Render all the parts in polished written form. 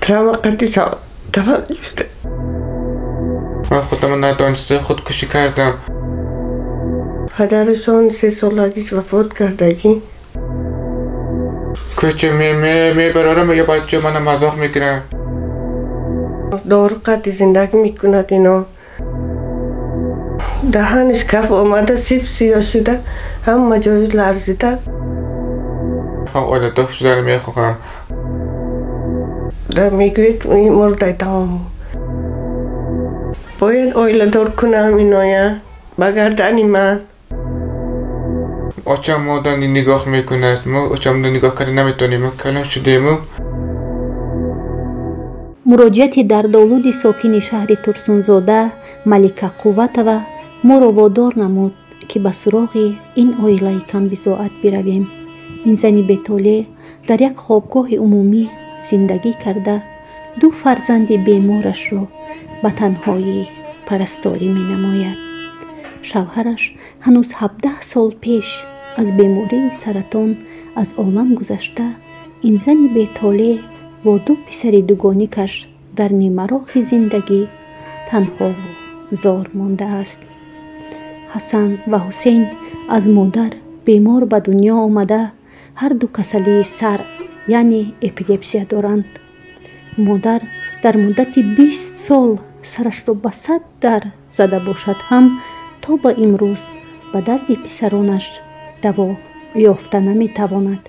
Травма қати таваллуд шуда. Ман худамро надониста худкушӣ кардам. Падарашон 3 солагиш вафот кардагӣ. Кӯча мебарорам ё бача мана мазоқ мекунанд. Дору қати зиндагӣ мекунад ино. Даҳаниш каф омада, сип сиёҳ шуда, ҳама ҷои ларзида. Оиладор шуданро мехоҳам. Мегӯяд мурдай тамом. Бояд оиладор кунам иноя ба гардани ман. Очам мода нигоҳ мекунад. Мо очамро нигоҳ карда наметавонем. Мо калон шудему. Муроҷиати дардолуди сокини шаҳри Турсунзода Малика Қувватова моро водор намуд, ки ба суроғи ин оилаи камбизоат биравем. Ин зани бетолеъ дар як хобгоҳи умумӣ зиндагӣ карда, ду фарзанди беморашро ба танҳоӣ парасторӣ менамояд. Шавҳараш ҳанӯз 17 сол пеш аз бемории саратон аз олам гузашта, ин зани бетолеъ бо ду писари дугоникаш дар нимароҳи зиндагӣ танҳову зор мондааст. Ҳасан ва Ҳусейн аз модар бемор ба дунё омада, ҳар ду касалии сар, яъне эпилепсия доранд. Модар дар муддати 20 сол сарашро ба 100 дар зада бошад ҳам, то ба имрӯз ба дарди писаронаш даво ёфта наметавонад.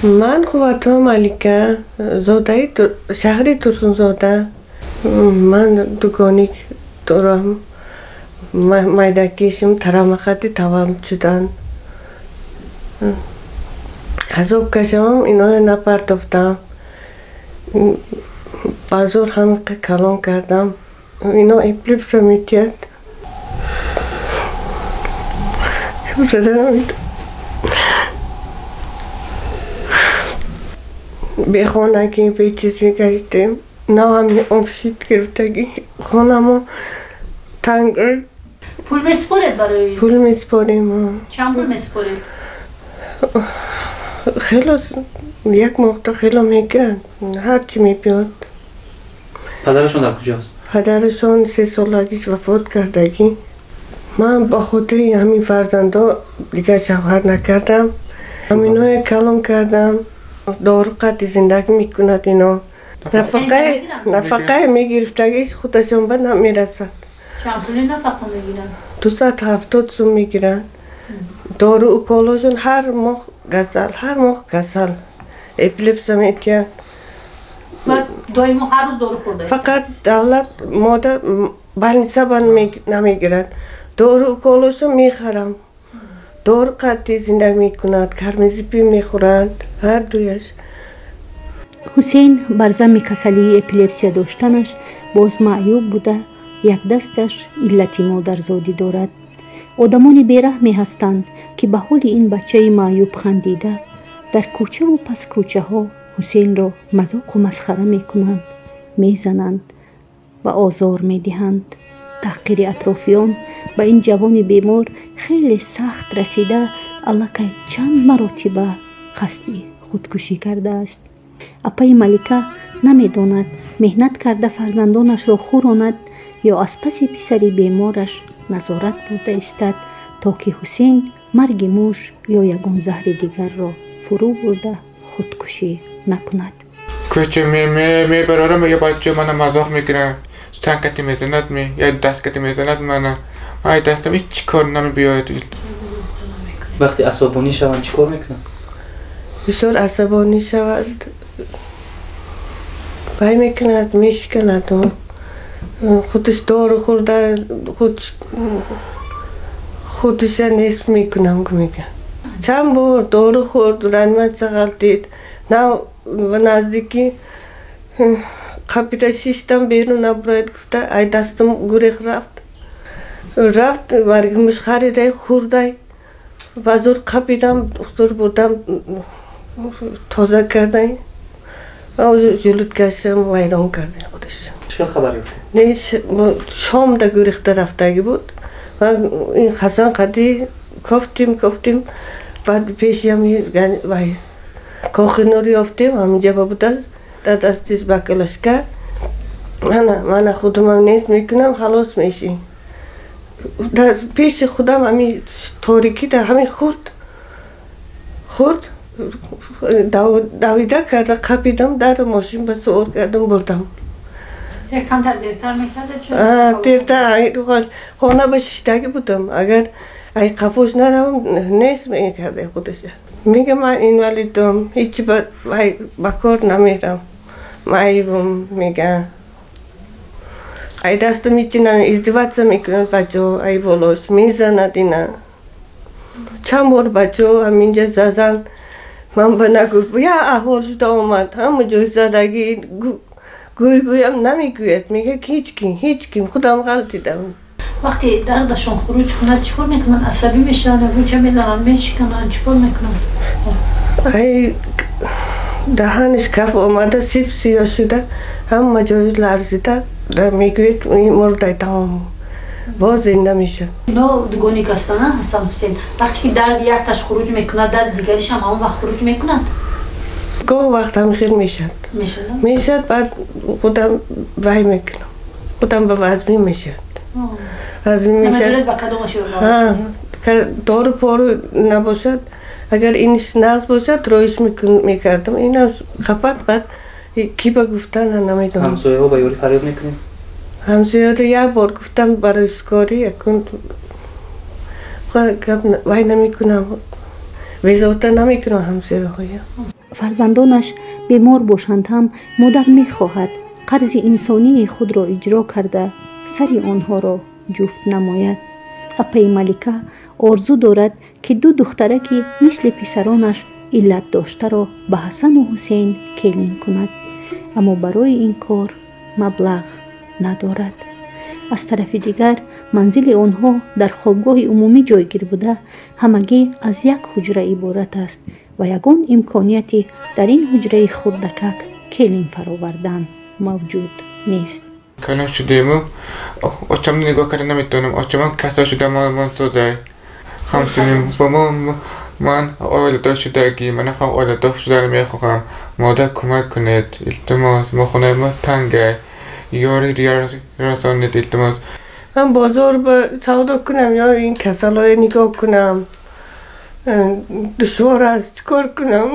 Ман Қувватова Малика, зодаи шаҳри Турсунзода. Ман дугоник дорам. Майдакишим тарамақати таваллуд шуданд. Азоб кашамам, иноро напартофтам. Ба зӯр ҳамиқа калон кардам. Ино эпилепсия метиҳад. Бехонагӣ, бечизе гаштем. Навам обшид гирифтагӣ. Хонамо танг. Пул месупоред барои? Пул месупорем. Чанд пул месупоред? Хело як моҳта хело мегиранд. Ҳарчи мебиёд. Падарашон дар куҷост? Падарашон 3 солагиш вафот кардагӣ. Ман ба хотири ҳамин фарзандо дигар шавҳар накардам. Ҳаминое калон кардам. Дору қати зиндагӣ мекунад ино. Нафақае мегирифтагиш худашон ба намерасад. Чанд пули нафақа мегиранд? 270 сум мегиранд. Дору уколошон ҳар моҳ касал, ҳар моҳ касал. Эпилепсия метиҳад. Доимо ҳар рӯз дору хӯрда? Фақат давлат мода больница ба намегирад. Дору уколошон мехарам. Дору қати зиндагӣ мекунад, кармизипин мехӯранд, ҳар дуяш. Ҳусейн бар замми касалии эпилепсия доштанаш боз маъюб буда, як дасташ иллати модарзодӣ дорад. Одамони бераҳме ҳастанд, ки ба ҳоли ин бачаи маъюб хандида, дар кӯчаву паскӯчаҳо Ҳусейнро мазоқу масхара мекунанд, мезананд ва озор медиҳанд. Таҳқири атрофиён ба ин ҷавони бемор хеле сахт расида, аллакай чанд маротиба қасди худкушӣ кардааст. Апаи Малика намедонад меҳнат карда фарзандонашро хӯронад ё аз паси писари бемораш назорат бурда истад, то ки Ҳусейн марги муш ё ягон заҳри дигарро фурӯ бурда худкушӣ накунад. Кӯча мебарорам ё бача мана мазоқ мекунанд. Санг кати мезанад ме, ё даст кати мезанад мана. Ай дастам ҳеҷ кор намебиёяд. Вақте асабонӣ шаванд чӣ кор мекунанд? Бисёр асабонӣ шавад, пай мекунад, мешиканад. Худаш дору хӯрда, худиша нест мекунам, мегӯяд. Чанд бор дору хӯрд, реаниматсия ғалтид. Нав наздикӣ қапида шиштам, берун набурояд гуфта, ай дастам гурех рафт. Рафт, марги муш харидай, хӯрдай. Ба зӯр қапидам, зӯр бурдам, тоза кардай. Желудкашам вайрон кардай худаш. Чӣ хабар ёфтед? Не, шомда гурехта рафтагӣ буд. Ман ин Ҳасан қади кофтим, баъд пеши ҳами вай кохи нур ёфтем, ҳаминҷа ба буда. дар дастиш бакалашка. Мана худумам нест мекунам, халос мешӣ. Дар пеши худам ҳамин торикӣ дар ҳамин хурд хурд давида карда қапидам, дар мошин ба сувор кардам, бурдам. Камтар дертар мекарда? Дертар хона ба шиштагӣ будам. Агар ай қафош наравам, нест мекарда худаша. Мега ман инвалидам, ҳеҷ ба кор намерам, маибам мега. Ай дастам ҳеҷи наме, издеваться мекунад бачаҳо, ай болош мезанад ина. Чанд бор бачаҳо ҳаминҷа зазан, ман ба нагуфт, я аҳвол шуда омад, ҳама ҷой задагӣ, гӯй гӯям намегӯяд, мега ҳеҷ ким, ҳеҷ ким, худам ғалтидам. Вақте дардашон хуруҷ кунад, чӣ кор мекунанд? Асабӣ мешаванд, гӯча мезананд, мешикананд, чӣ кор мекунанд? Ай даҳаниш каф омада, сип сиёҳ шуда, ҳама ҷой ларзида, мегӯяд мурдай тамом, боз зинда мешавад. Ино дугоник ҳастанд, Ҳасан Ҳусейн. Вақте ки дарди якташ хуруҷ мекунад, дарди дигариш ҳам ҳамон вақт хуруҷ мекунад? Гоҳ вақт ҳам хел мешавад. Мешавад, баъд худам вай мекунам, худам ба вазмӣ мешавад. Намедонед ба кадомаш ёрдам? Дору пору набошад, агар иниш нағз бошад, роиш мекардам. Инам қапат, баъд ки ба гуфтан намедонам. Ҳамсояҳо ба ёрӣ фарёд мекунед? Ҳамсояҳо як бор гуфтам барои скорӣ, якун гап вай намекунам, безовта намекунам ҳамсояҳоя. Фарзандонаш бемор бошанд ҳам модар мехоҳад қарзи инсонии худро иҷро карда сари онҳоро ҷуфт намояд. Апаи Малика орзу дорад, ки ду духтараки мисли писаронаш иллат доштаро ба Ҳасану Ҳусейн келин кунад, аммо барои ин кор маблағ надорад. Аз тарафи дигар манзили онҳо дар хобгоҳи умумӣ ҷойгир буда, ҳамагӣ аз як ҳуҷра иборат аст ва ягон имконияти дар ин ҳуҷраи хурдакак келин фаровардан мавҷуд нест. Калон шудему, очамро нигоҳ карда наметавонам. Очамам касал шуда монсода. Ҳамчунин ба мо ман оиладор шудагӣ, ман ҳам оиладор шуданро мехоҳам. Модар кӯмак кунед, илтимос, мо хонаи мо танга, ёри расонед, илтимос. Ман бозор ба савдо кунам ё ин касалҳое нигоҳ кунам, душвор аст, чӣ кор кунам?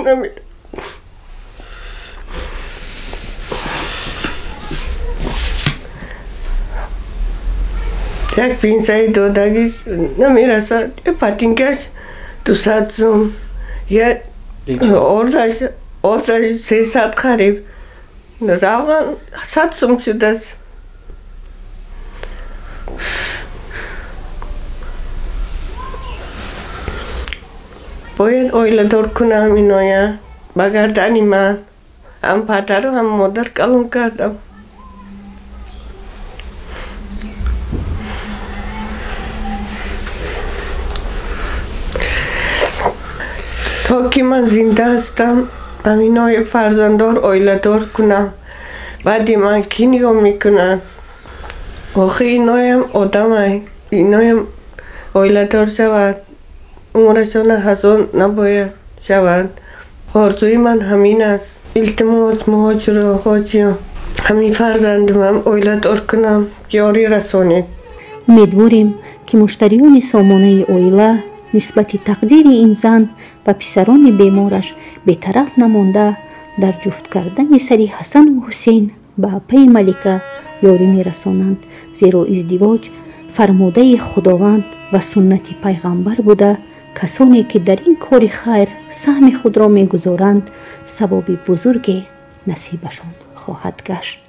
Як пенсияи додагиш намерасад, я патинкаш 200 сум, я ордаш 300 қариб, равған 100 сум шудааст. Бояд оиладор кунам иноя, ба гардани ман ҳам падару ҳам модар калон кардам. То ки ман зинда ҳастам, ҳаминои фарзанддор оиладор кунам. Баъди ман кӣ нигоҳ мекунад? Охи иноям одамай, иноям оиладор шавад, умрашона ҳазон набояд шавад. Орзуи ман ҳамин аст. Илтимос, муҳоҷиро, ҳоҷиё, ҳамин фарзандамам оиладор кунам, ёрӣ расонед. Умедворем, ки муштариёни сомонаи оила нисбати тақдири ин зан ва писарони бемораш бетараф намонда, дар ҷуфт кардани сари Ҳасану Ҳусейн ба апаи Малика ёрӣ мерасонанд, зеро издивоҷ фармудаи Худованд ва суннати пайғамбар буда, касоне ки дар ин кори хайр саҳми худро мегузоранд, савоби бузурге насибашон хоҳад гашт.